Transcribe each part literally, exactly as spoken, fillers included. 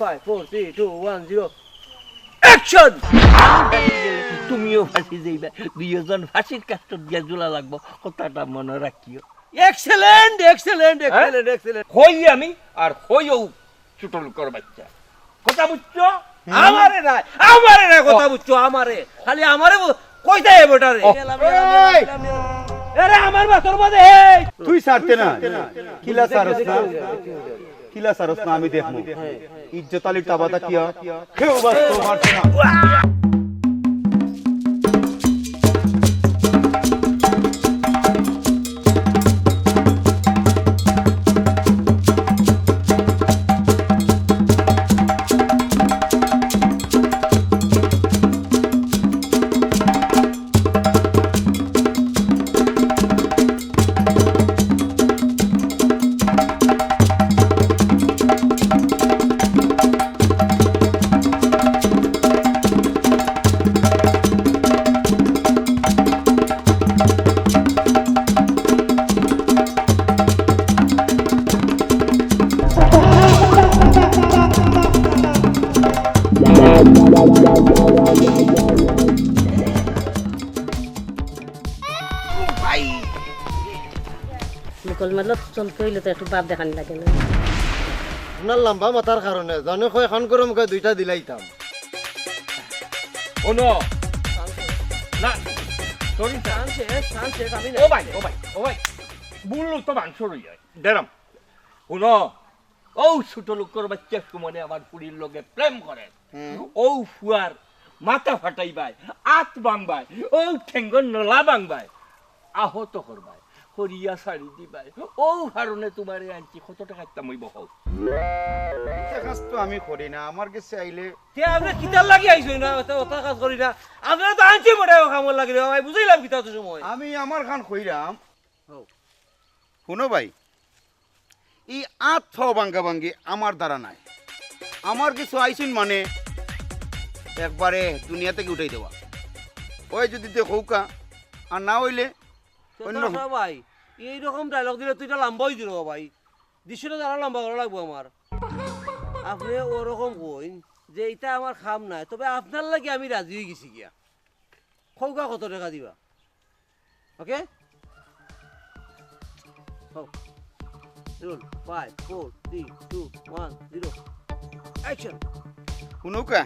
Five, four, three, two, one, zero. Action! আমি ফাঁসি গেলে তুমিও ফাঁসি যাইবা। দুইজন ফাঁসির কাষ্ঠ দিয়া ঝুলা লাগবো, কথাটা মনে রাখিও। Excellent, excellent, হ্যাঁ? Excellent, excellent। হই আমি আর হইও ছোট লোকের বাচ্চা। কথা বুঝছো? আমারে না, আমারে না, কথা বুঝছো? আমারে। খালি আমারে বল-, কইতে হবে ওটারে। ও। এই! আরে আমার মাথার মধ্যে, এই! তুই ছাড়তে না। কিলা ছাড়স না? কিলা ছাড়স না, আমি দেখমু। ইজ্জত আলীর তাবাতা কিয়া? কেউ বাঁচতে পারছে না। ভাই। মুকল মারলো চলতে হইলে তো একটু বাপ দেখানি লাগে না। আপনার লম্বা মাথার কারণে জানে কয় খান করে মুখে দুইটা দিলাইতাম। হুনো। না, sorry sir। ও ভাই, ও ভাই, ও ভাই। ভুল তো মানষর অই যায়। ডেরাম। হুনো, ও ছোট লোকর বাচ্চা সুমনে আমার ফুড়ির লগে প্রেম করে। হুম। ও ফুয়ার মাথা ফাটাইবায়, আত ভাঙবায়, ও ঠেঙ্গর নলা ভাঙবায়, আহত করবায়, করিয়া ছাড়ি দিবায়। ও কারণে তোমারে আনছি, কত টেকা দিতাম অইবো কও? ইটা কাজ তো আমি করি না, আমার গেছে আইলে তে আপনে কিতার লাগি আইছইন না? অত, অত কাজ করি না। আপনারে তো আনছি মোটাই ও কামর লাগি রে ভাই, বুঝাইলাম কিতা অত সময়? আমি আমার খান কইরাম। হও। হুনো ভাই, ই আত ফাও ভাঙ্গা ভাঙ্গি আমার দ্বারা নাই। আমার কিছু আইছইন মানে একবারে দুনিয়া থাকি উঠাই দেওয়া। ওই যদি তে কউক্কা, আর না অইলে তো অন্য তো ভাই, এইরকম dialogue দিলে তো ইটা লম্বা অই দিলো ভাই। দৃশ্যটা আরো লম্বা করা লাগবো আমার। আপনে ওরকম কইন যে ইটা আমার কাম নায়, তবে আপনার লাগি আমি রাজি অই গেছি গিয়া। কউক্কা কত টেকা দিবা? Okay? হও। Roll, five, four, three, two, one, zero. Action! হুনউক্কা,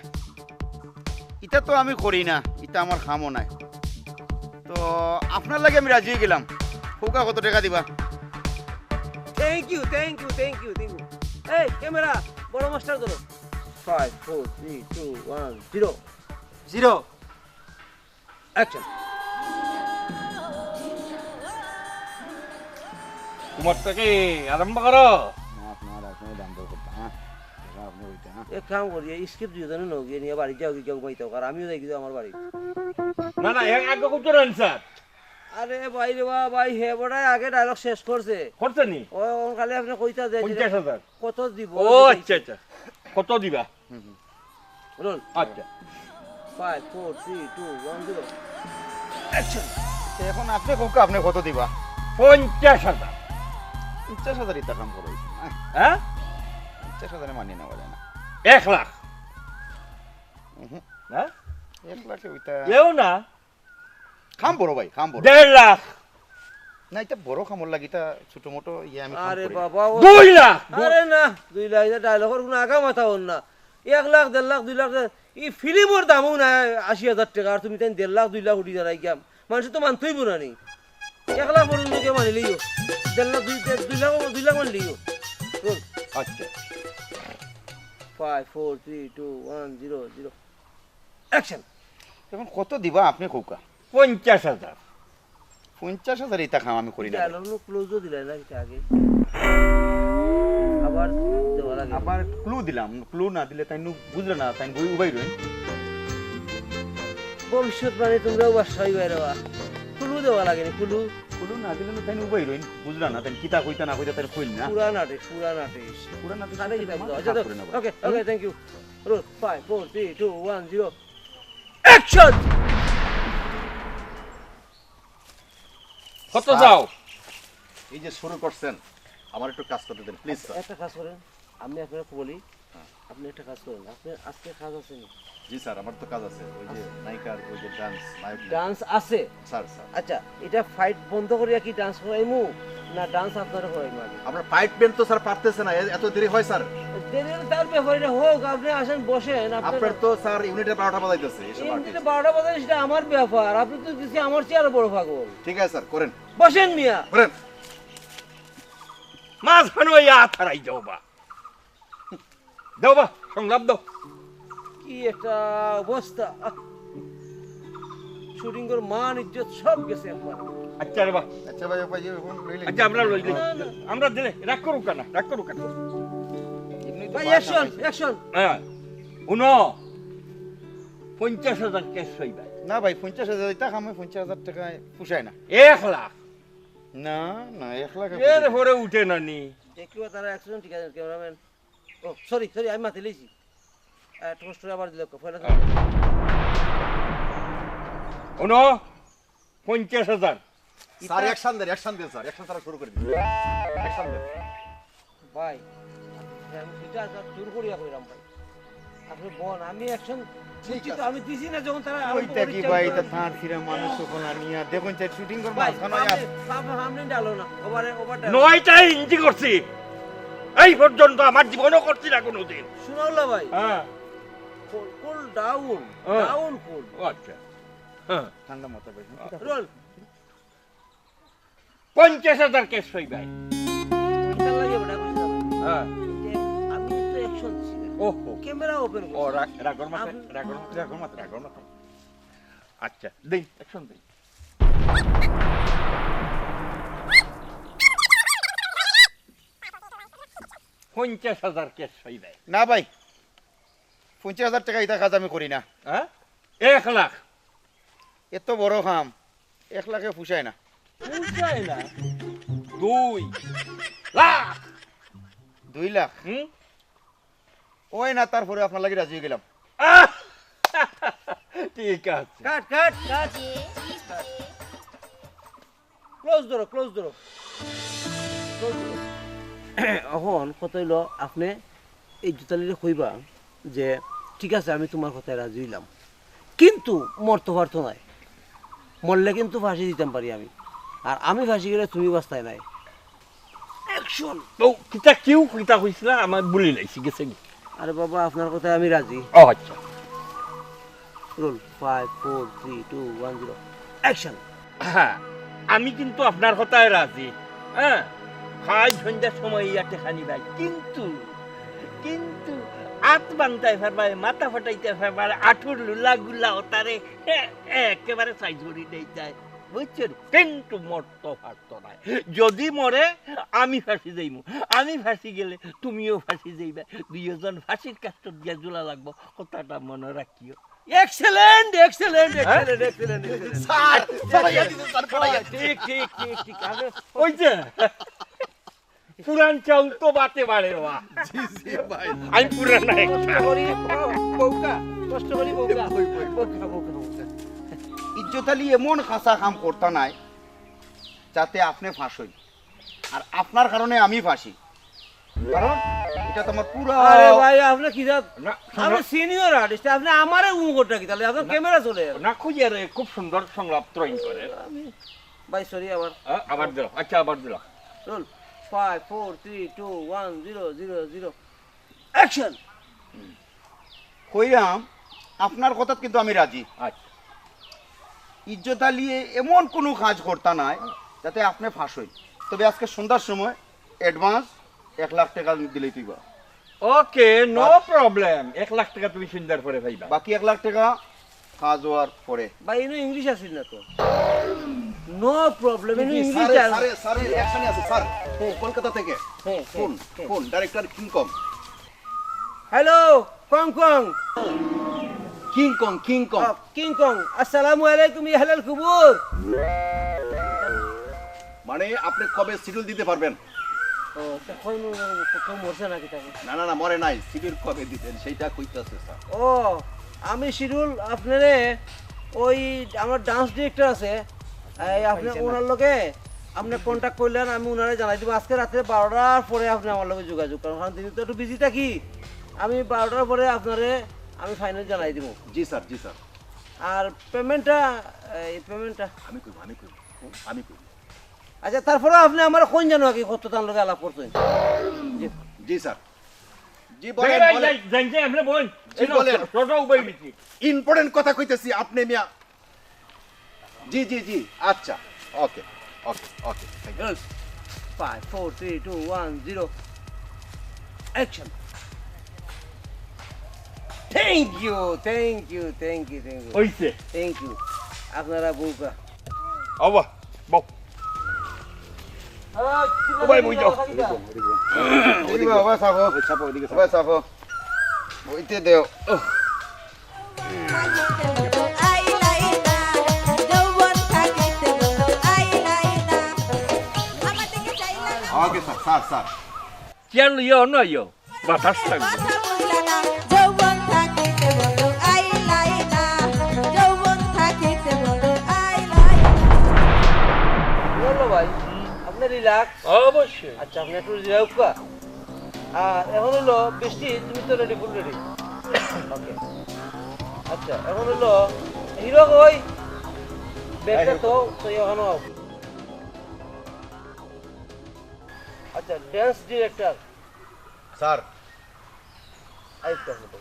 ইটা তো আমি করি না, ইটা আমার কামও নায়। তো আপনার লাগি আমি রাজি অই গেলাম। কউক্কা কত টেকা দিবা? Thank you, thank you, thank you, thank you। এই, camera, বড় মাস্টার ধরো। Five, four, three, two, one, zero. Zero. Action. তোমার থেকে আরম্ভ করো। না, আপনার, আপনার দাম দর করতে, হ্যাঁ? এটা আপনি কইতে, হ্যাঁ? এক কাম করি, এই script দুইজনে নগিয়ে নিয়ে বাড়ি যাও, গিয়ে ঘুমাইতে হোক, আর আমিও যাই কিন্তু আমার বাড়ি। না, না, এর আগে কত রান, স্যার? আরে ভাই রে বা-, ভাই, হে বড়াই আগে dialogue শেষ করছে। করছে নি? ও, ও খালি আপনি কইতা যে পঞ্চাশ হাজার। কত দিব? ও, আচ্ছা, আচ্ছা। কত দিবা? হুম, হুম। Roll. আচ্ছা। Five, four, three, two, one, zero. Action. তো এখন আপনি কউক্কা, আপনি কত দিবা? পঞ্চাশ হাজার। পঞ্চাশ হাজার ইতা কাম করো, হ্যাঁ? হ্যাঁ? পঞ্চাশ হাজারে মানিয়ে নেওয়া যায় না। এক লাখ। উহু। হ্যাঁ? এক লাখে ওইটা এও না। কাম বড় ভাই, কাম বড়। দেড় লাখ। না, ইটা বড় কামর লাগি, ইটা ছোট মোটো ইয়ে আমি কাম আরে করি না। বাবা, ও দুই লাখ। আরে না, দুই লাখ, ইটা dialogue-র কোনো আগা মাথা অর না। এক লাখ, দেড় লাখ, দুই লাখ, ই film-র দামও না আশি হাজার টেকা, আর তুমি তাইন দেড় লাখ, দুই লাখ উঠি যারাই গিয়া। মানুষে তো মানতই বুনা নি। এক লাখ পর্যন্ত কেউ মানিলেইও। দেড় লাখ, দুই, দেড়, দুই লাখ, দুই লাখ মানিলেইও। Roll. আচ্ছা। Five, four, three, two, one, zero, zero. Action. এখন কত দিবা আপনি কউক্কা? পঞ্চাশ হাজার। পঞ্চাশ হাজার ইতা কাম আমি করি না। Dialogue-র কোনো clue তো দিলাই না, কিতা আগে? আবার দেওয়া লাগে। আবার clue দিলাম, clue না দিলে তাইন বুঝরা না, তাইন বই উবাই রইন। ভবিষ্যৎবাণী তোমরাও বাসাই বাইরে বা। Clue দেওয়া লাগে নি, clue। Clue না দিলে তাইন উবাই রইন, বুঝরা না, তাইন কিতা কইতা না কইতা তাইন কইন না। পুরা নাটক, পুরা নাটক। পুরা নাটক নাটক কিতা বুঝা? আচ্ছা, তো, করে নেবো। Okay, okay, thank you. Roll, five, four, three, two, one, zero. Action! কত স্যার, চাও? এই যে শুরু করছেন, আমার একটু কাজ করতে দিন, please, স্যার। একটা কাজ করেন, আমি আপনাকে বলি, আপনি একটা কাজ করুন, আপনি আজকে কাজ আছে নি? জি স্যার, আমার তো কাজ আছে, ওই যে নায়িকার ওই যে ডান্স, নায়ক নায়িকা। ডান্স আছে? Sir, sir. আচ্ছা, এটা ফাইট বন্ধ করিয়া কি ডান্স করাইমু, না ডান্স আপনারা করাইমু আগে? আপনার ফাইট ব্যান্ড তো স্যার পারতেছে না, এ- এত দেরি হয় স্যার? দেরি হলে তার ব্যাপার, এটা হোক, আপনি আসেন, বসেন। আপনার তো স্যার ইউনিটে বারোটা বাজাইতেছে এসব আর্টিস্ট। বারোটা বাজাইলে সেটা আমার ব্যাপার, আপনি তো দেখছি আমার চেয়ে আরো বড় পাগল। ঠিক আছে স্যার, করেন। বসেন মিয়া। করেন। মাঝখানে ওই আত হারাই যাও বা। দাও বা, সংলাপ দাও। কি একটা অবস্থা! শুটিং এর মান ইজ্জত সব গেছে একবার। আচ্ছা রে বা। আচ্ছা ভাই, ভাই, এখন লইলে আচ্ছা, আমরা লইলে। আমরা দিলে রাগ করুক না, রাগ করুক না। এমনি তো ভাই, বাদ অ্যাকশন, আছে। অ্যাকশন। হ্যাঁ, শুনো, পঞ্চাশ হাজার ক্যাশ পাইবা। না ভাই, পঞ্চাশ হাজার, এটা কামে পঞ্চাশ হাজার টাকায় পোষায় না। এক লাখ। না, না, এক লাখ এর পরে উঠে না নি। দেখলো তারা অ্যাকশন, ঠিক আছে, ক্যামেরাম্যান। ও, সরি, সরি, আমি মাতি লইছি। আহ, ঠোঁস ঠোঁস আবার দিল, পয়লা তো শুনো, পঞ্চাশ হাজার। স্যার, অ্যাকশন দেন, অ্যাকশন দেন স্যার, অ্যাকশন ছাড়া শুরু করে দিন। অ্যাকশন দেন। ভাই, আমি দুইটা হাজার জোর করিয়া কইরাম ভাই। আপনি বল, আমি অ্যাকশন ঠিক দিছি তো, আছে। আমি দিছি না যখন তারা আরম্ভ ওইটা কি করেছে। ভাই, এটা তার ফিরা মানুষ ওখানে নিয়া দেখুন, চাই শুটিং করবো ভাই, মাঝখানে আপনি, আর আপনি সামনে ডালো না, ওভারে, ওভার ডালো। নয়টা ইঞ্চি করছি, এই পর্যন্ত আমার জীবনও করছি না কোনোদিন। সুনাউল্লাহ ভাই, হ্যাঁ। কুল, কুল ডাউন, হ্যাঁ। Down cool. ও আচ্ছা। হ্যাঁ। ঠান্ডা মাথা ভাই। রোল। পঞ্চাশ হাজার ক্যাশ পাইবা। ইটার লাগে বেটা কইছিলাম। হ্যাঁ। যে আমি তো অ্যাকশন দিছি না। ওহো। ক্যামেরা ওপেন ও করছি। রাগ, রাগর মাথায়, আপনি- রাগর মাথায়, রাগর মাথায়, রাগর মাথায়। আচ্ছা, দিন, অ্যাকশন দিন। পঞ্চাশ হাজার ক্যাশ পাইবা। না ভাই, পঞ্চাশ হাজার টাকা এটা কাজ আমি করি না। হ্যাঁ? এক লাখ। এত বড় কাম, এক লাখে পোষায় না। পোষায় না। দুই লাখ। দুই লাখ? হুম? ওই না, তারপরে আপনার লাগি রাজি হয়ে গেলাম। আহ! ঠিক আছে। কাট, কাট, কাট। ক্লোজ ধরো, ক্লোজ ধরো। Close ধরো। এখন কথা হইলো, আপনি ইজ্জত আলীরে কইবা যে, "ঠিক আছে, আমি তোমার কথায় রাজি হইলাম, কিন্তু মরতো পারতো নায়, মরলে কিন্তু ফাঁসি দিতাম পারি আমি, আর আমি ফাঁসি গেলে তুমি বাঁচতায় নায়।" অ্যাকশন। ও, কিতা, কিউ কিতা কইছিলা? আমার ভুলি লাইছি, গেছে কি? আরে বাবা, আপনার কথায় আমি রাজি। ও আচ্ছা। Roll, five four three two one zero, action। হ্যাঁ, আমি কিন্তু আপনার কথায় রাজি। হ্যাঁ, খাই সন্ধ্যার সময় ইয়াতে খানি ভাই, কিন্তু, কিন্তু আত বান্ধাই ফেরবায়, মাথা ফাটাইতে ফেরবায়, আঠুর লুলা গুলা ওতারে এ-, একেবারে সাইজ করি দেই যায়, বুঝছেন? কিন্তু মরতো পারতো নায়। যদি মরে, আমি ফাঁসি যাইমু, আমি ফাঁসি গেলে তুমিও ফাঁসি যাইবা, দুইজন ফাঁসির কাষ্ঠ দিয়া ঝুলা লাগবো, কথাটা মনে রাখিও। Excellent, excellent, excellent, excellent, excellent. Sir, ফাটাইয়া দিছে, স্যার, ফাটাইয়া ঠিক, ঠিক, ঠিক, ঠিক। আমি ওই যে পুরান চাউল তো বাতে বাড়ে বা। জি, জি, ভাই। আমি পুরান না কষ্ট করি বউকা, কষ্ট করি বউকা। বই, বই, বই। বউকা, বউকা, বউকা। ইজ্জত আলী এমন খাসা কাম করতা নাই, যাতে আপনি ফাঁসই, আর আপনার কারণে আমি ফাঁসি। কারণ এটা তো আমার পুরা আরে ভাই, আপনি কি জাত? না, আমি সিনিয়র আর্টিস্ট, আপনি আমারে উমুকটা কি তাহলে? আপনার ক্যামেরা চলে। না খুঁজে রে, খুব সুন্দর সংলাপ ত্রয়ীন করে। আমি, ভাই, সরি, আবার। আ-, আবার দিল, আচ্ছা, আবার দিল। Roll, five four three two one zero zero zero, action। কইরাম, আপনার কথাত কিন্তু আমি রাজি। আচ্ছা। ইজ্জত আলী এমন কোনো কাজ করতা নাই, যাতে আপনি ফাঁসই। তবে আজকে সন্ধ্যার সময় অ্যাডভান্স এক লাখ টাকা দিলেই তুইবা। ওকে, নো প্রবলেম। এক লাখ টাকা তুমি সন্ধ্যার পরে পাইবা। বাকি এক লাখ টাকা কাজ হওয়ার পরে। ভাই, ইনো ইংলিশ আছিল না তো। নো প্রবলেম, ইনো ইংলিশ স্যারে, জানো। স্যারে, স্যারে, অ্যাকশনে আছে, স্যার। হ্যাঁ। কলকাতা থেকে। হ্যাঁ, ফোন, হ্যাঁ। Phone, director King Kong. Hello, Kong Kong. King Kong, King Kong. Ah, King Kong, আসসালামু আলাইকুম, ইয়া আহলাল কুবুর। মানে, আপনি কবে শিডিউল দিতে পারবেন? ও, তা কই ম-, কেউ মরছে নাকি তাহলে? না, না, না, মরে নাই। শিডিউল কবে দিবেন, সেইটা কইতাছে, স্যার। ও, আমি শিডিউল আপনারে ওই আমার ডান্স ডিরেক্টর আছে, এই আপনি ওনার লগে আপনি কন্ট্যাক্ট করলেন, আমি ওনারে জানাই দিব। আজকে রাত্রে বারোটার পরে আপনি আমার লগে যোগাযোগ করুন, কারণ দিনে তো একটু বিজি থাকি। আমি বারোটার পরে আপনারে আমি ফাইনাল জানাই দিব। জি স্যার, জি স্যার। আর পেমেন্টটা, এই পেমেন্টটা আমি কইব, আমি কইব, আমি কইব। আচ্ছা, তারপরে আপনি আমার কোন জানো আগে কত তার লগে আলাপ করছেন? জি স্যার। জি বলেন, বলেন। জানছে আমরা বল জি, বলেন। ছোট উবাই মিছি। ইম্পর্টেন্ট কথা কইতেছি আপনি মিয়া। জি জি জি। আচ্ছা। ওকে, ওকে, ওকে। Five, four, three, two, one, zero. Action. Thank you, thank you, thank you, thank you. হইছে। Thank you. আপনারা বউকা। আবা, বউ। ও ভাই, বই যাও। ওদিকে বাবা সাফো। সাফো, ওদিকে সাফো। বইতে দেও। Okay sir, sir, sir. Chair লইয়া অন্য আইও। বাতাস থাকবে। বললো ভাই, আপনি রিল্যাক্স। অবশ্যই। আচ্ছা, আপনি একটু রিল্যাক্স। আর এখন হলো বৃষ্টি, তুমি তো রেডি, ফুল রেডি। ওকে। আচ্ছা, এখন হলো হিরো কই? ব্যাগটা তো, তো এখানে আও। আচ্ছা, ড্যান্স ডিরেক্টর। স্যার। আরেকটা হলো।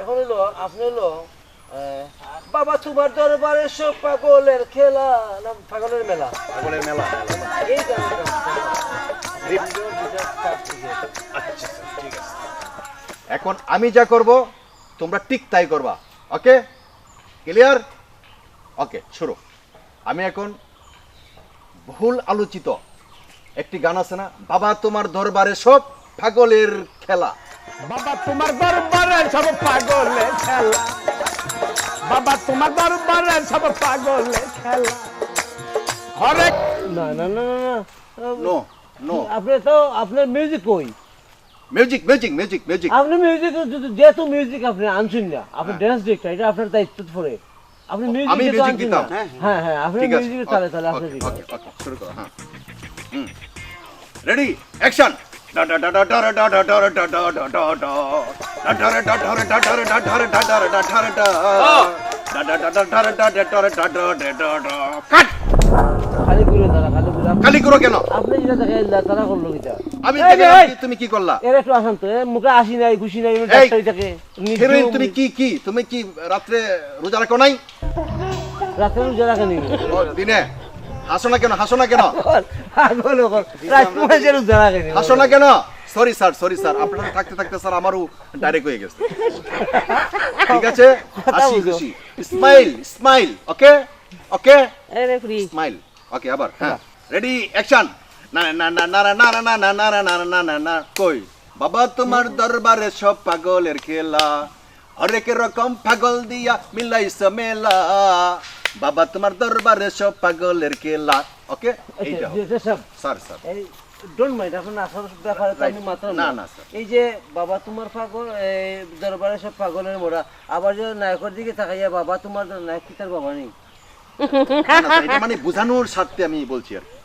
এখন হলো, আপনি হলো, আহ, বাবা তোমার দরবারে সব পাগলের খেলা, না পাগলের মেলা? পাগলের মেলা। এই গানটা। আচ্ছা স্যার, ঠিক আছে। এখন আমি যা করব, তোমরা ঠিক তাই করবা। ওকে? ক্লিয়ার? ওকে, শুরু। আমি এখন বহুল আলোচিত একটি গান আছে না, বাবা তোমার দরবারে সব পাগলের খেলা। বাবা তোমার দরবারে সব পাগলে খেলা। বাবা তোমার দরবারে সব পাগলে খেলা। হরেক না, না, না, না, না। No, no. আপনি তো, আপনার মিউজিক কই? Music, music, music, music. আপনি মিউজিক, যেহেতু মিউজিক আপনি আনছেন না, আপনি ড্যান্স ডিরেক্টর, এটা আপনার দায়িত্ব পড়ে। আপনি মিউজিক আমি যেহেতু মিউজিক আনছেন দিতাম। না, হ্যাঁ, হ্যাঁ, আপনি ঠিক আছে। মিউজিকের তালে তালে আপনি ওকে, দিবেন। ওকে, ওকে, শুরু করো। হ্যাঁ। হুম। Ready, action. কাট। খালি ঘুরে তারা, খালি ঘুরে। খালি ঘুরো কেন? আপনি যেটা দেখে তারা করলো কিটা? আমি এই, দেখলাম এই! কি, তুমি কি করলা? এর একটু আসান তো, এ মুখে আসি নাই, খুশি নাই, এই! ডাক্তারি থাকে। হিরোইন, তুমি কি, কি, তুমি কি রাত্রে রোজা রাখো নাই? রাতে রোজা রাখেনি। ও, দিনে। হাসো না কেন, হাসো না কেন? পাগল, পাগল, রাজকুমার যে রোজা রাখেনি। হাসো না কেন? সরি স্যার, সরি স্যার, আপনারা থাকতে থাকতে স্যার আমারও ডাইরেক্ট হয়ে গেছে। ঠিক আছে? কথা হাসি বুঝো। খুশি। Smile, smile. ওকে? ওকে? আরে ফ্রি। স্মাইল। ওকে, আবার। হ্যাঁ। Ready, action. না না না না না না না না না না না না না না না। কই? বাবা তোমার দরবারে সব পাগলের খেলা, হরেক রকম পাগল দিয়া মিলাইছ মেলা। বাবা তোমার দরবারে সব পাগলের খেলা। ওকে? এইটা হবে। ডিরেক্টর সাহেব, স্যার, স্যার। এই ডোন্ট মাইন্ড, আপনার নাচের ব্যাপারে তো আমি রাইট। মাতলাম না, না। না, স্যার। এই যে বাবা তোমার পাগল, এই দরবারে সব পাগলের মোড়া, আবার যে নায়কের দিকে তাকাইয়া বাবা তোমার দ-, নায়ক কি তার বাবা নেই? না, না, স্যার, এটা মানে বোঝানোর স্বার্থে আমি বলছি আর কি।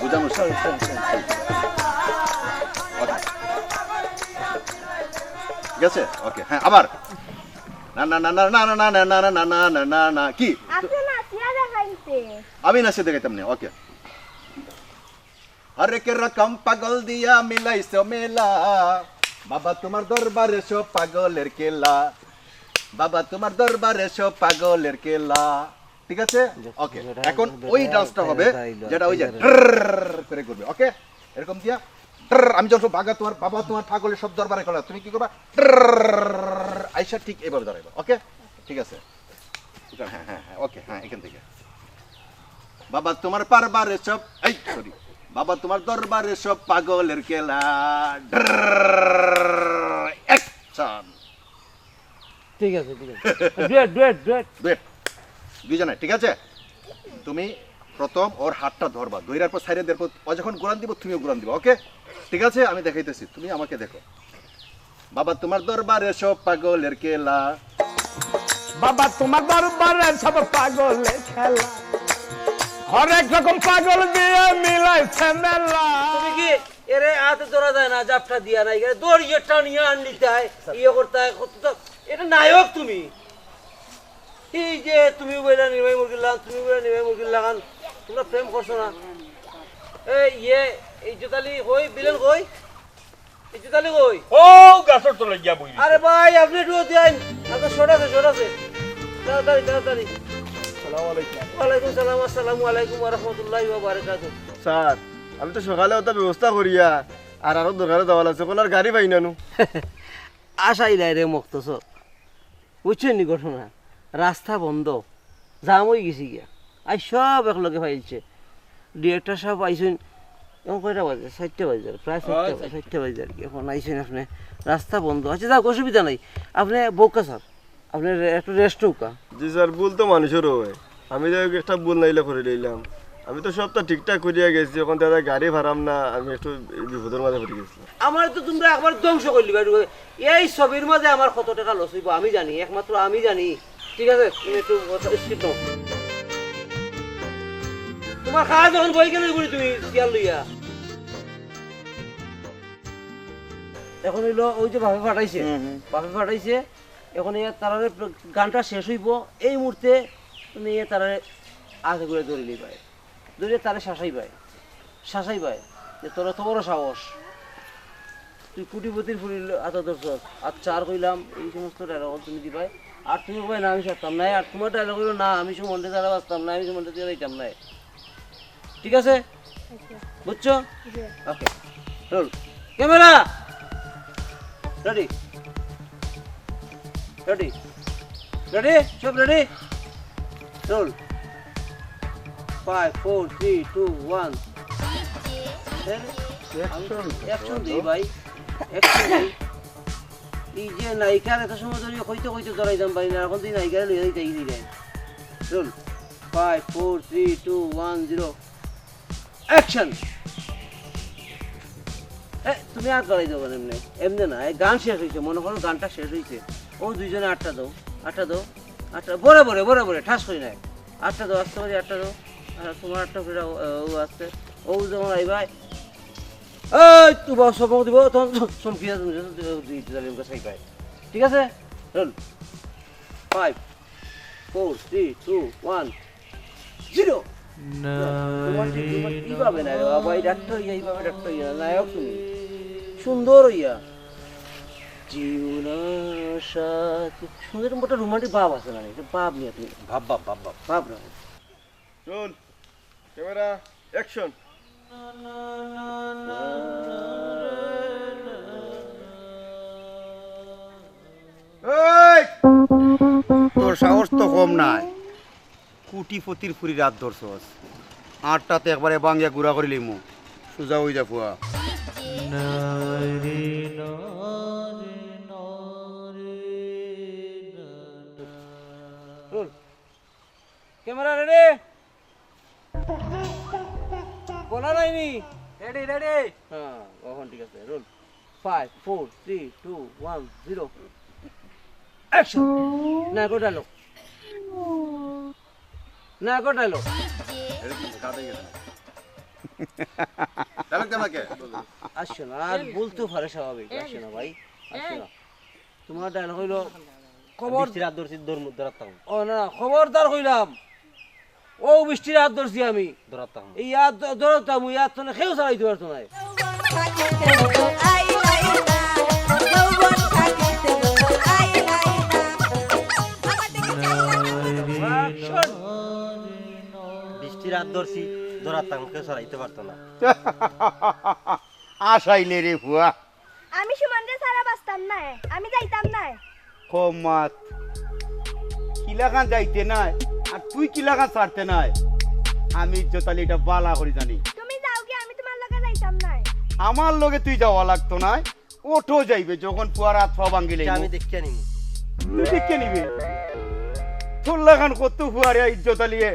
বোঝানোর স্বার্থে। Sorry, sorry, sorry. ওকে। ঠিক আছে? ওকে, হ্যাঁ, আবার। না না না না না না না না না না না না না না না। কি? আপনি নাচিয়া দেখাইতে। আমি নাচে দেখাইতাম না। ওকে। হরেক রকম পাগল দিয়া মিলাইছ মেলা, বাবা তোমার দরবারে সব পাগলের খেলা, বাবা তোমার দরবারে সব পাগলের খেলা। ঠিক আছে? ওকে। এখন ওই ডান্সটা হবে, যেটা ওই যে ড্রর করে করবে। ওকে? এরকম দিয়া ড্রর, আমি যখন বাবা তোমার, বাবা তোমার পাগলের সব দরবারে খেলা, তুমি কি করবা? ড্রর, আইসা ঠিক এইভাবে দাঁড়াইবা। ওকে? ঠিক আছে। হ্যাঁ, হ্যাঁ, হ্যাঁ, ওকে, হ্যাঁ, এখান থেকে। বাবা তোমার পারবারে সব, এই, সরি, বাবা তোমার দরবারে সব পাগলের খেলা। অ্যাকশন। ঠিক আছে, ঠিক আছে। Duet, duet, duet. ডুয়েট। দুইজনে, ঠিক আছে? তুমি প্রথম ওর হাতটা ধরবা, ধইরার পর সাইডে দেখো, ও যখন ঘুরান দিব, তুমিও ঘুরান দিবা। ওকে? ঠিক আছে, আমি দেখাইতেছি, তুমি আমাকে দেখো। বাবা তোমার দরবারে সব পাগলের খেলা। বাবা তোমার দরবারে সব পাগলে খেলা। হরেক রকম পাগল দিয়া মিলাইছ মেলা। তুমি কি এরে আতে ধরা যায় না, জাপটা দিয়া নাই, এরে দড়িয়ে টানিয়া আনলিতায়, ইয়ে করতায়, কত তো, এটা নায়ক তুমি। এই যে তুমি বইলা নিমাই মুরগির লাগান, তুমি বইলা নিমাই মুরগির লাগান, তোমরা প্রেম করছো না? এই ইয়ে, ইজ্জত আলী কই, ভিলেন কই? ইজ্জত আলী কই? ও, গাছর তলে গিয়া বই রইছে। আরে ভাই, আপনি একটু ওদিকে আইন, আপনার শট আছে, শট আছে, তাড়াতাড়ি, তাড়াতাড়ি। সালাম আলাইকুম। ওয়ালাইকুম সালাম, আসসালামু আলাইকুম ওয়া রাহমাতুল্লাহি ওয়া বারাকাতুহু। স্যার, আমি তো সকালে ওটা ব্যবস্থা করিয়া আর আরো দোকানে যাওয়া লাগছে, কোন আর গাড়ি পাই না নু। আশাই নাই রে মখতসর, বুঝছেন নি ঘটনা? রাস্তা বন্ধ, জাম হয়ে গেছি গিয়া। আজ সব একলগে ফাইলছে। ডিরেক্টর সাহেব আইসেন, এখন কয়টা বাজে? চারটা বাজে, প্রায় চারটা, আচ্ছা। চারটা বাজে আর কি। এখন আইসেন আপনি, রাস্তা বন্ধ। আচ্ছা, যাক, অসুবিধা নাই, আপনি বউকা স্যার, আপনি রে-, একটু রেস্ট হউকা। জি স্যার, ভুল তো মানুষেরও হয়। আমি তো একটা ভুল নাইলে করে লইলাম। আমি তো সবটা ঠিকঠাক করিয়া গেছি, এখন দাদা গাড়ি ভাড়াম না, আমি একটু বিপদের মাঝে পড়ে গেছি। আমার তো তোমরা একবার ধ্বংস করলি ভাই। এই ছবির মাঝে আমার কত টাকা লস হইব আমি জানি, একমাত্র আমি জানি। ঠিক আছে, তুমি একটু স্কিপ নাও। তোমার খাওয়া যখন বই কেন করি তুমি চেয়ার লইয়া? এখন হইলো ওই যে বাপে পাঠাইছে, হুম, হুম। বাপে পাঠাইছে, এখন এই তারারে গানটা শেষ হইব, এই মুহূর্তে তুমি এই তারারে আগে করে ধরে নিবায়, ধরে তারে শাসাইবায়, শাসাইবায় যে তোর এত বড় সাহস, তুই কোটিপতির ফুরির আতা ধরছস। আচ্ছা, আর কইলাম এই সমস্ত ডায়লগ তুমি দিবায়, আর তুমি কই না আমি ছাড়তাম না, আর তোমার ডায়লগ হইলো না আমি সুমনরে ছাড়া বাঁচতাম না, আমি সুমনরে ছাড়া যাইতাম না। ঠিক আছে? বুঝছো? জি। Okay. Roll. Camera. Ready. Ready. Ready? সব ready? Roll. Five, four, three, two, one। Action. Action দেই ভাই। অ্যাকশন দেই। এই যে নায়িকার এত সময় ধরে কইতে কইতে ধরাইতাম পারি না, এখন তুই নায়িকারে লইয়া দিতে গেলি রে। Roll. Five, four, three, two, one, zero। Action. এ, তুমি আর করাই দেবো না এমনি, এমনি না, এই গান শেষ হইছে, মনে করো গানটা শেষ হইছে, ও দুইজনে আটটা দাও, আটটা দাও, আটটা, বরাবরে, বরাবরে, ঠাস করি নাই, আটটা দাও, আস্তে করি আটটা দাও, আর তোমার আটটা ফিরা, ও, ও আস্তে, ও যখন আইবায়, এই, তুই বাবা সব দিব, তখন চমকিয়া তুমি দিতে চাইবায়, ঠিক আছে? Roll. Five, four, three, two, one, zero। Romantic, romantic, এইভাবে না রে বাবা, এই ডাক্তার হইয়া, এইভাবে ডাক্তার হইয়া, নায়ক তুমি। সুন্দর হইয়া। জীবনাশা, সুন্দর একটা রোমান্টিক ভাব আছে না, একটা ভাব নিয়ে তুমি। ভাব, ভাব, ভাব, ভাব। ভাব না। Roll, camera, action. এই! তোর সাহস তো কম নায়, কোটিপতির ফুরির আত ধরছস। আটটাতে একবারে বাঙ্গিয়া গুড়া করি লিমু, সুজা হই যা ফুয়া। রোল। Camera ready? বলা নাইনি? Ready, ready. হ্যাঁ, অখন ঠিক আছে। Roll. Five, four, three, two, one, zero। Action. না, গো ডায়লগ। না, গো ডায়লগ। ডায়লগ দেন না কে? আসছে না, আর বলতেও পারে স্বাভাবিক। আসছে না ভাই, আসছে না। তোমার ডায়লগ হইলো, খবর বৃষ্টির আত ধরছি, দৌড়-, দৌড়াতাম। ও না, খবরদার কইলাম, ও বৃষ্টির আত ধরছি আমি। দৌড়াতাম। এই আত দ-, দৌড়াতাম, ওই আত তো না, কেউ ছাড়াইতে পারতো না। বৃষ্টির আত ধরছি, দৌড়াতাম, কেউ ছাড়াইতে পারতো না। আশাইলে রে ফুয়া। আমি সুমনরে ছাড়া বাঁচতাম নায়, আমি যাইতাম নায়। কম মাত। কিলাখান যাইতে নায়, আর তুই কিলাখান ছাড়তে নায়। আমি ইজ্জত আলী এটা বালা করি জানি। তুমি যাও গিয়া, আমি তোমার লগে যাইতাম নায়। আমার লগে তুই যাওয়া লাগতো নায়, অটো যাইবে যখন ফুয়ার আত পা ভাঙ্গিলে। আমি দেখিয়া নিমু। তুই দেখিয়া নিবে? তোর লাখান কত ফুয়ারে ইজ্জত আলীয়ে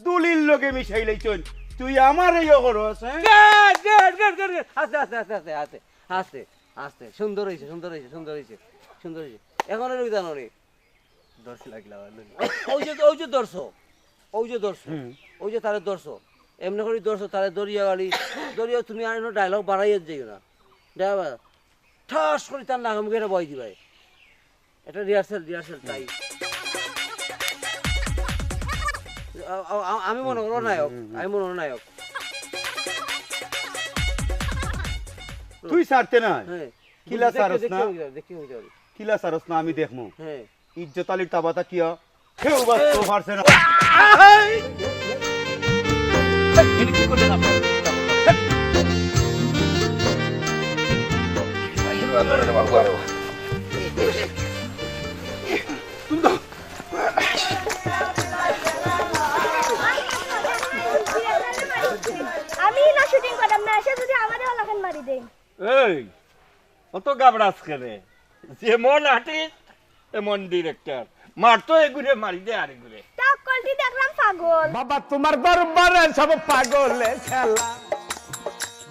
দুলির লগে মিশাইলাইছইন, তুই আমারে ইয়ে করস, হ্যাঁ? Good, good, good, good, good. আস্তে, আস্তে, আস্তে, আস্তে, আস্তে, আস্তে, আস্তে। সুন্দর হইছে, সুন্দর হইছে, সুন্দর হইছে, সুন্দর হইছে। এখন আর ওই জানো রে। দর্শি লাগলা, ভালো। ওই যে, ওই যে দর্শক, ওই যে দর্শক, হুম। ওই যে তারে দর্শক। এমনি করি ধরছো, তারে ধরিয়া গালি, ধরিয়া তুমি আর ডায়লগ বাড়াইয়া যাইও না। ড্রাইভার, ঠাস করি তার নাকে মুখে এটা বয় দিবায়। এটা রিহার্সাল, রিহার্সাল, তাই। আ-, আ-, আ-, আমি মনে করো নায়ক, আমি মনে করো নায়ক। তুই ছাড়তে না। হ্যাঁ। কিলা দেখি, ছাড়স দেখি না? আমি যাই, দেখি আমি যাই। কিলা ছাড়স না, আমি দেখমু। হ্যাঁ। ইজ্জত আলীর তাবাতা কিয়া? কেউ বাঁচতে পারছে না। আমি না শুটিং করতাম না, এসে যদি আমারে লাখান মারি দেন। এই, অত গাবড়াস কেনে? যেমন আর্টিস্ট, এমন ডিরেক্টর। মার তো এগুরে, মারি দে আর এগুরে। তা কলটি দেখলাম পাগল। বাবা তোমার দরবারে সব পাগলে খেলা।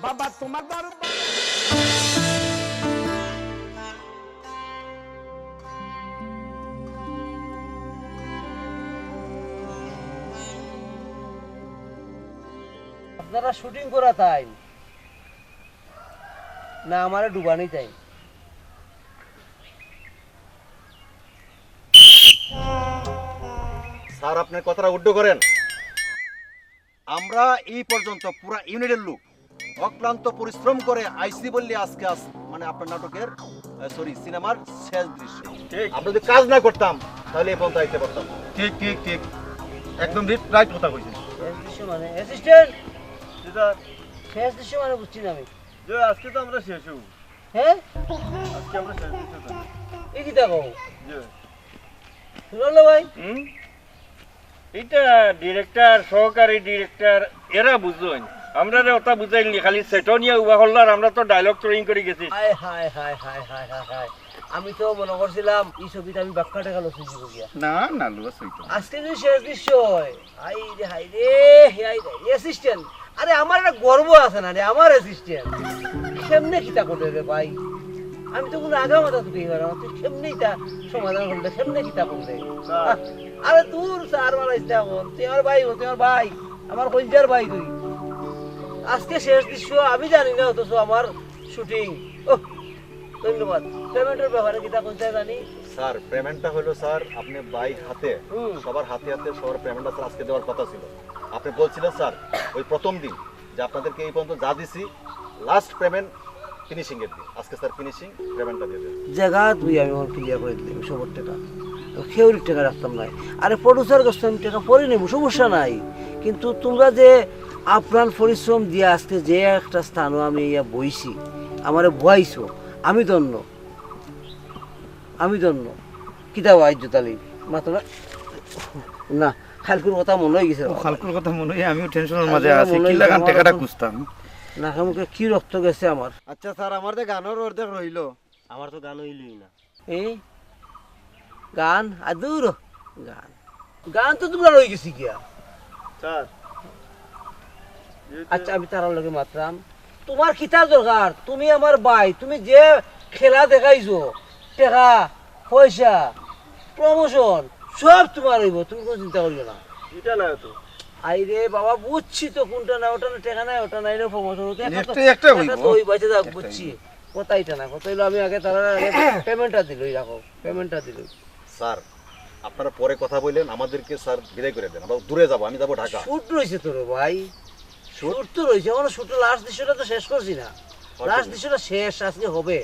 বাবা তোমার দরবারে। আপনারা শুটিং করা তাই না, আমারে ডুবানি তাই? স্যার, আপনার কথাটা উড্ড করেন। আমরা এই পর্যন্ত পুরা ইউনিটের লোক অক্লান্ত পরিশ্রম করে আইছি বললে আজকে আস-, মানে আপনার নাটকের, আহ, সরি, সিনেমার শেষ দৃশ্য। ঠিক। আমরা যদি কাজ না করতাম, তাহলে এই পর্যন্ত আইতে পারতাম না। ঠিক, ঠিক, ঠিক। একদম রি-, রাইট কথা কইছেন। শেষ দৃশ্য মানে? অ্যাসিস্ট্যান্ট! জি স্যার। শেষ দৃশ্য মানে বুঝছি না আমি। যে আজকে তো আমরা শেষ হব। হ্যাঁ? আজকে আমরা শেষ দৃশ্য জানি। এ কিতা কও? জি। শুনলে ভাই? হুম? এটা ডিরেক্টর, সহকারী ডিরেক্টর, এরা বুঝইন। আমরারে ওটা বুঝাইনি, খালি সেটনিয়া উবা করলার, আমরা তো ডায়লগ ট্রেনিং করে গেছি। হায়, হায়, হায়। আমি তো মনে করছিলাম এই ছবিতে আমি বাক্কা টাকা লস হইব গিয়া। না, না, লস হইতো না। আজকে যদি শেষ দৃশ্য হয়, হায় রে, হায় রে, হায় রে, অ্যাসিস্ট্যান্ট। আরে, আমার একটা গর্ব আছে না রে, আমার অ্যাসিস্ট্যান্ট। কেমনে কিতা করলে রে ভাই? আমি তো কোনো আগা মাথা তুলি পারলাম না। তুই কেমনে এটা সমাধান করলে, কেমনে কিতা করলে? স্যার। আরে দূর স্যার, মারাইস না এখন। তুই আমার ভাই, ও তুই আমার ভাই, আমার কলিজার ভাই তুই। আজকে শেষ দৃশ্য, আমি জানি না, অথচ আমার শুটিং। ওহ, ধন্যবাদ। পেমেন্টের ব্যাপারে কিতা কইতে জানি? স্যার, পেমেন্টটা হলো স্যার, আপনি বাই হাতে, হুম। সবার হাতে হাতে সবার পেমেন্টটা স্যার আজকে দেওয়ার কথা ছিল। আপনি বলছিলেন স্যার, ওই প্রথম দিন যে আপনাদেরকে এই পর্যন্ত যা দিছি, লাস্ট পেমেন্ট ফিনিশিং এর দিন। আজকে স্যার ফিনিশিং পেমেন্টটা দিয়ে দেন। জায়গা তুই আমি ওর ক্লিয়ার করে দিলাম সবার টাকা। তো কেউর টাকা রাখতাম নাই। আরে প্রডিউসার কাছ থেকে আমি টাকা পরে নেব, সমস্যা নাই। কিন্তু তোমরা যে আপ্রাণ পরিশ্রম দিয়া আজকে যে একটা স্থানও আমি ইয়া বইছি, আমারে বইছো, আমি ধন্য, আমি ধন্য। কিতা বা ইজ্জত আলী, মাথা না, না, খালকুর কথা মনে হয়ে গেছে। ও, খালকুর কথা মনে হয়ে আমিও টেনশনের মাঝে খালকুর আছি। মনে কি হয়ে লাগান গেছে, টেকাটা আমার তো খুঁজতাম। নাকে মুখে কি রক্ত গেছে আমার। আচ্ছা স্যার, আমার যে গানর অর্ধেক রইল। আমার তো গান হইলই না। এই গান আদুর গান, গান তো তোমরা রয়ে গেছি গিয়া। স্যার, আচ্ছা, আমি তারার লগে মাতরাম। তোমার কিতা দরকার? তুমি আমার ভাই, তুমি যে খেলা দেখাইছো, টাকা, পয়সা, প্রমোশন, সব তোমার হইব, তুমি কোনো চিন্তা করিও না। এটা না তো। আই রে বাবা, বুঝছি তো কোনটা না, ওটা না, টাকা নাই, ওটা নাই রে, প্রমোশন হতে একটা তো, একটা একটা হইব। তো হইব, আচ্ছা যাক, একটা বুঝছি। হইব। কথা এটা না, কথা হইলো আমি আগে তারা আগে পেমেন্টটা দিলই রাখো, পেমেন্টটা দিলই। স্যার, আপনারা পরে কথা বলেন, আমাদেরকে স্যার বিদায় করে দেন, আমরা দূরে যাব, আমি যাব ঢাকা। শুট রয়েছে তো রে ভাই, শুট? শুট তো রয়েছে, আমরা শুটের লাস্ট দৃশ্যটা তো শেষ করছি না, আচ্ছা। লাস্ট দৃশ্যটা শেষ আজকে হবে।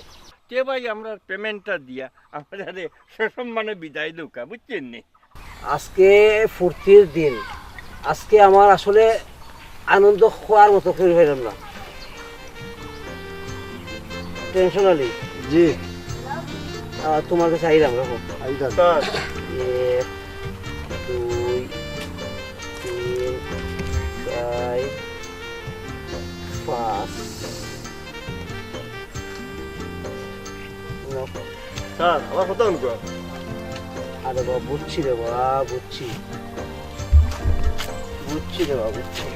তে ভাই, আমরা পেমেন্টটা দিয়া আমরা সসম্মানে বিদায় দেউক্কা, বুঝছেন নি? আজকে ফুর্তির দিন, আজকে আমার আসলে আনন্দ খোয়ার মতো করি পাইলাম না। টেনশন আলী। জি। আহ, তোমার কাছে আইলাম, রাখো। আইলাম। স্যার। এক, দুই, তিন, চার, পাঁচ। না। স্যার, আমার কথা শুনবো। আরে বাবা, বুঝছি রে বাবা, বুঝছি। বুঝছি রে বাবা, বুঝছি।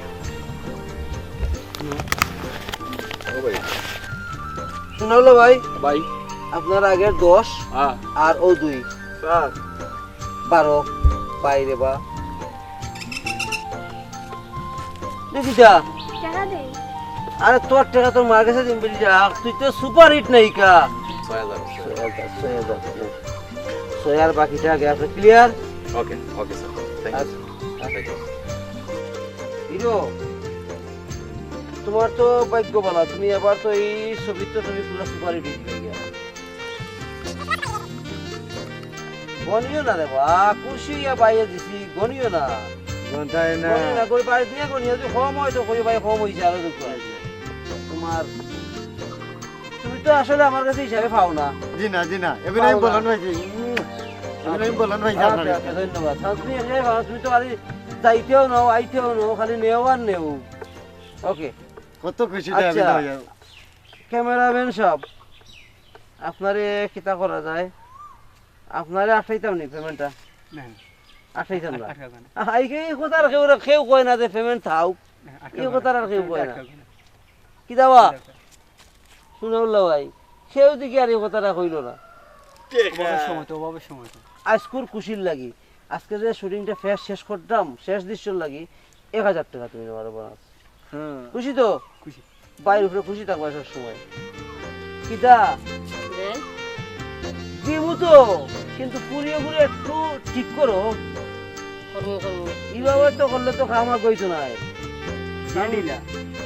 ও ভাই। শোনালো ভাই? ভাই। আপনার আগের দশ, হ্যাঁ। আর ও দুই। স্যার। বারো। বাইরে বা। দেখি যা। টেকা দেই। আরে, তোর টেকা তোর মার গেছে দিম বলি যা। তুই তো সুপার হিট নায়িকা। ছয় হাজার, ছয় হাজার। ছয় হাজার, ছয় হাজার। ছয় আর বাকিটা আগে আছে, clear? Okay, okay sir. Thank you. আচ্ছা। Thank you. হিরো, তোমার তো ভাগ্য ভালা, তুমি এবার তো এই ছবির তো তুমি পুরা সুপার হিট অইয়া গিয়া। গনিও না রে বা, খুশি অইয়া বাইয়া দিছি, গনিও না। গন্তায় না। গনিও না, গনি বাড়িত নিয়া গনিও, যদি কম অয় তো কইও ভাই, কম অইছে, আরো দুঃখ আছে। তোমার, তুমি তো আসলে আমার কাছে হিসাবে পাও না। জি না, জি না, এগুলো আমি পাও না। বলন পাইছি। হুম। এগুলো আমি আচ্ছা। বলন পাইছি আপনার আচ্ছা, কাছে। আচ্ছা, ধন্যবাদ। তাহলে তুমি এখানে পাও, তুমি তো খালি যাইতেও নাও, আইতেও নাও, খালি নেও আর নেও। ওকে। কত খুশি আচ্ছা। আমি তো হইয়া। ক্যামেরাম্যান সাহেব, আপনারে কিতা করা যায়? আপনারে আটকাইতাম নি পেমেন্টটা? না, না। আটকাইতাম না? আটকাইতাম না। আহ, এই, এই কথা আর কেউ, কেউ কয় না যে পেমেন্ট থাউক। না, আটকাইতাম এই না। কথা আর কেউ কয় না। আটকাইতাম না। কিতা বা? কিতা বা? সুনাউল্লাহ ভাই, কেউ দেখি আর এই কথাটা কইল না। অভাবের সময় তো, অভাবের সময় তো। আজকুর খুশির লাগি, আজকে যে শুটিংটা ফেস শেষ করতাম, শেষ দৃশ্যর লাগি, এক হাজার টেকা তুমি আমার বোনাস। হ্যাঁ। খুশি তো? খুশি। ভাইর উপরে খুশি থাকবা সব সময়। কিতা? দেন। দিমু তো, কিন্তু পুড়িয়ে পুড়িয়ে একটু ঠিক করো। করমু, করমু। এইভাবে তো করলে তো কাম আগাইতো নায়। রেডি না।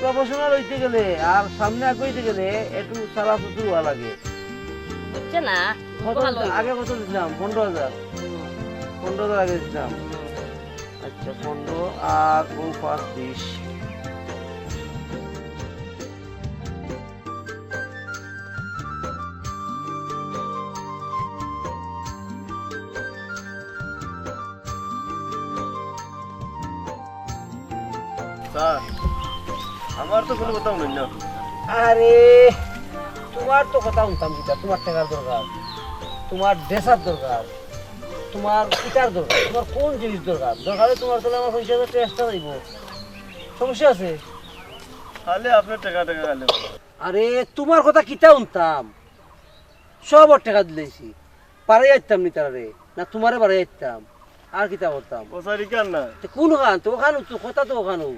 প্রফেশনাল হইতে গেলে আর সামনে আগাইতে গেলে একটু চালা চতুর হওয়া লাগে। বুঝছে না? কত ভালো হইছে। আগে কত দিছিলাম? পনেরো হাজার। হুম। পনেরো হাজার আগে দিছিলাম। হুম। আচ্ছা, পনেরো আর ও পাঁচ, বিশ। স্যার, আমার তো কোনো কথা হুনইন না। আরে, তোমার তো কথা হুনতাম কিতা, তোমার টেকার দরকার, তোমার ড্রেসর দরকার, তোমার কিতার দরকার, তোমার কোন জিনিস দরকার? দরকারে তোমার তাহলে আমার পঞ্চাশ হাজার টেকা এক্সট্রা দিবো, সমস্যা আছে? খালি আপনার টেকা, টেকা খালি। আরে, তোমার কথা কিতা হুনতাম? সব ওর টেকা দিলাইছি। বাড়াই আইতাম নি তারে, না তোমারে বাড়াই আইতাম, আর কিতা করতাম? ও স্যার, ইকান না। তে কোন খান? তো ওখানো তো, কথা তো ওখানো।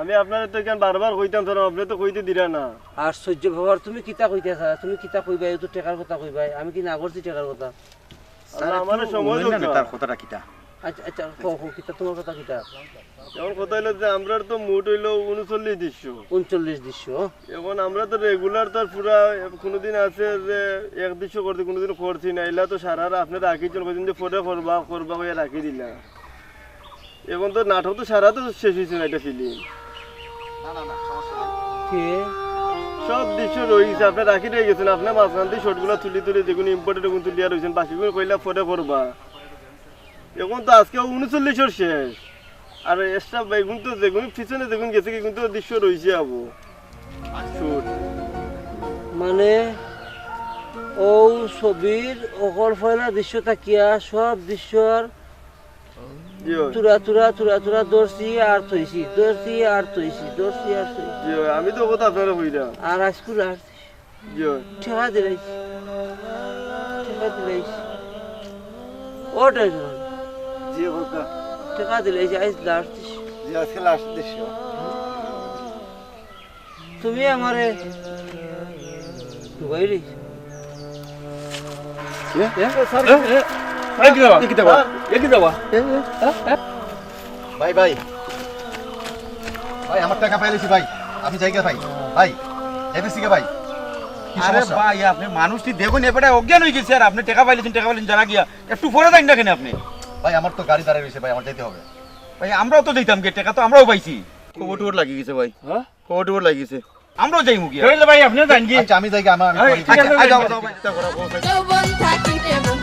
আমি আপনারে তো ইকান বারবার কইতাম স্যার, আপনে তো কইতে দিরা না। আশ্চর্য ব্যাপার, তুমি কিতা কইতা স্যার? তুমি কিতা কইবায়? ও তো টেকার কথা কইবায়, আমি কি না করছি টেকার কথা? স্যার, আমারে একটু সময় হুনইন না দেউক্কা। তার কথাটা কিতা? আচ্ছা, আচ্ছা, কও, কও, কিতা তোমার কথা কিতা? এখন কথা হইলো যে আমরার তো মোট হইলো ঊনচল্লিশ দৃশ্য। ঊনচল্লিশ দৃশ্য। এখন আমরা তো রেগুলার তো আর পুরা কোনোদিন আছে যে এক দৃশ্য করছি, কোনোদিন করছি না। ইলা তো সারা রাত আপনে রাখিছইন, কইছইন যে পরে করবা, করবা কইয়া রাখি দিলা। এখন তো নাটক তো সারা তো শেষ হইছে না এটা ফিল্ম। না, না, না, সমস্যা নাই। কে? সব দৃশ্য রইছে, আপনে রাখি রয়ে গেছেন, আপনে মাঝখান দিয়ে শটগুলো তুলি তুলি যেগুলো ইম্পর্টেন্ট ওগুলো তুলিয়া রইছেন, বাকিগুলো কইলা পরে করবা। এখন তো আজকে ঊনচল্লিশর শেষ। আর এক্সট্রা বেগুন তো যেগুন পিছনে যেগুন গেছে কি কিন্তু দৃশ্য রইছে আবো। শুট। মানে, ও ছবির অকল পয়লা দৃশ্য থাকিয়া সব দৃশ্যর জি অয়। তুরা, তুরা, তুরা, তুরা ধরছি আর থইছি, ধরছি আর থইছি, ধরছি আর থইছি। জি অয়, আমি তো কথা আপনারে কইরাম। আর আজকুর আর জি অয়। টেকা দিলাইছি। টেকা দিলাইছি। ও টেনশন। জি, কথা। টেকা দিলাইছি, আইজ লাস্ট দৃশ্য। জি, আজকে লাস্ট দৃশ্য। তুমি আমারে ঢুকাই দিছ। এ? এ? এ, এ, এ, কি দেবা? এ, কি দেবা? এ, কি দেবা? এ, এ। এ, এ। ভাই, ভাই। ভাই, আমার টেকা পাইলিছি ভাই। আমি যাইগি ভাই। ভাই, এদিকে ভাই। কি আরে সমস্যা? ভাই, আপনে মানুষটি দেখইন, এ বেটা অজ্ঞান অই গেছে, আর আপনে টেকা পাইলিছইন, টেকা পাইলিছইন, যারা গিয়া। একটু পরে যাইন না কেনে আপনে? ভাই, আমার তো গাড়ি দাঁড়ায় রইছে ভাই, আমার যাইতে হবে। ভাই, আমরাও তো যাইতাম গি, টেকা তো আমরাও পাইছি। খবর টবর লাগি গেছে ভাই। হ্যাঁ? খবর টবর লাগি গেছে। আমরাও যাইমু গিয়া। জহিরুল্লাহ ভাই, আপনেও যাইন গি? আচ্ছা, আমি যাইগি, আমার, আমি এই, পরে ঠিক আছে, আচ্ছা, যাও, যাও ভাই। যৌবন থাকিতে মন